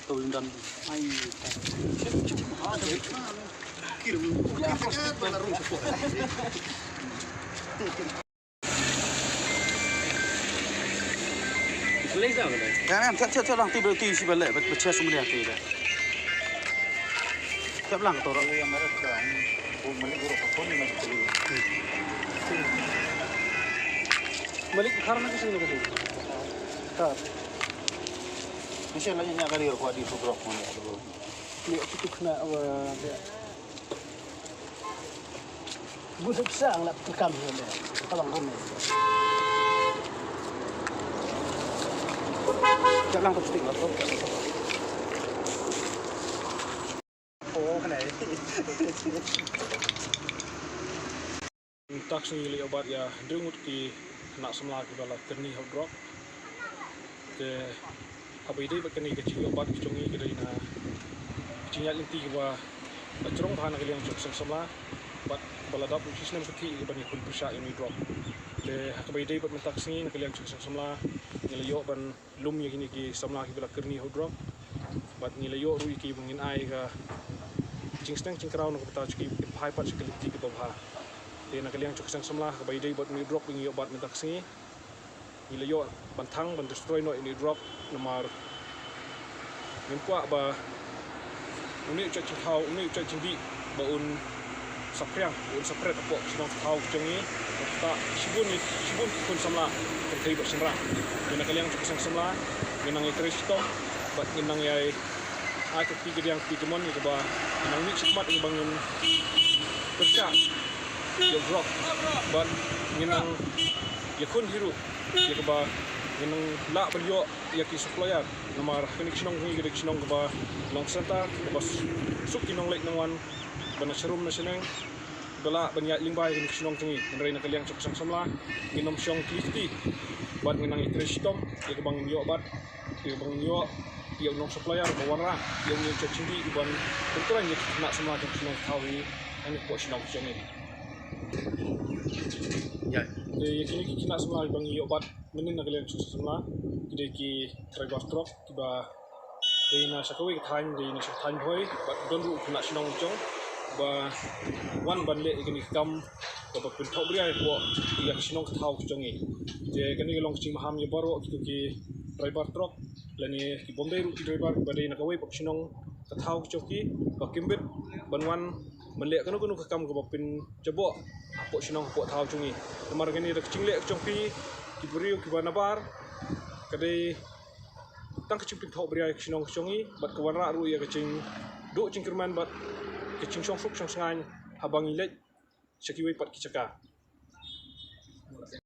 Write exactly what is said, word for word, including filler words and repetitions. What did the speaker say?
Ui, ym don. Ïa, ïa, thiah, thiah, thiah lang, ti ba, ti shi ba leh, ba, ba chia sum dia, ti ba. Thiah lang to. Malik, khar na ka sini ka sini. Khar. Ni sha la nya ka ri ko di tu drop mo. Ni tu tu kena, uh, dia. Busuk sang la kam ni. Ka bang rum ni. Ka lang tu stick la tu. Oh, kena. Mynta ka sngi ngi la ïoh bat ïa hynriew ngut ki khynnah samla kiba la kyrni ha u drok. Te haba ïadei bad kane ka jingïoh bat ka jong ngi ka dei na ka jingïaid lynti kaba la jrong bha na ka liang jong ka seng samla bad ba la dap u shisnem ka thik ban ïakhun pyrshah ïa une u drok. Te ha kaba ïadei bad mynta ka sngi na ka liang jong ka seng samla ngi la ïoh ban lum ïa kine ki samla kiba la kyrni ha u drok. Bad ngi la ïoh ruh ïa ki ba ngin ai ka jingsneng jingkraw na ka bynta jong ki ba kin phai pat sha ka lynti kaba bha. Te na ka liang jong ka seng samla ha kaba ïadei bad une u drok ba ngi ïoh bat mynta ka sngi, ngi la ïoh ban thang ban destroy noh ïa une u drok namar ngim kwah ba une u jait jingthaw, une u jait jingdih ba un saphriang, ba un sapret hapoh ka shnong ka thaw ka jong ngi. Bad kata shibun, shibun ki khun samla, kynthei bad shynrang. Te na ka liang jong ka seng samla ngin nang ïatrei shitom bad ngin nang ïai ai ka kti kadiang kti kamon ïa kaba ngin nang mih shakhmat ïa kaba ngin pyrshah ïa u drok bad ngin nang ïakhun hi ruh ïa kaba ngin nang lah ban ïoh ïa ki supplier. Namar kane ka shnong ka ngi ka dei ka shnong kaba long centre kaba suk ki nongleit nongwan ba na sharum na shaneng ba lah ban ïaid lyngba ïa kane ka shnong ka ngi. Hynrei na ka liang jong ka seng samla ngin ym shong kli kti bad ngin nang ïatrei shitom ïa kaba ngin ïoh bat, ïa kaba ngin ïoh ïa u nong supplier ba wanrah ïa une u jait jingdih ban pyntrei ïa ki khynnah samla jong ka shnong ka thaw hi hangne hapoh shnong ka jong ngi. Ïa. Te ïa kine ki khynnah samla ba ngi ïoh bat mynnin na ka liang jong ka seng samla ki dei ki driver truck kiba dei na sha kawei ka thaiñ, dei na sha ka thaiñ Bhoi bad don ruh u khynnah shnong jong ba wan ban leh ïa kane ka kam kaba pynthohbria hapoh ïa ka shnong ka thaw ka jong ngi. Te kane ka long ka jingmaham ïa baroh kito ki driver truck lane ki bym dei ruh ki driver kiba dei na kawei pat ka shnong ka thaw ka jong ki ba kim bit ban wan ban leh kano kano ka kam kaba pynjaboh hapoh shnong hapoh thaw jong ngi. Namar kane da ka jingleh ka jong phi ki briew kiba nabar ka dei tang ka jingpynthohbria ïa ka shnong ka jong ngi bad ka wanrah ruh ïa ka jingduh jingkyrmen bad ka jingshongsuk shongsngaiñ haba ngi leit sha kiwei pat ki jaka.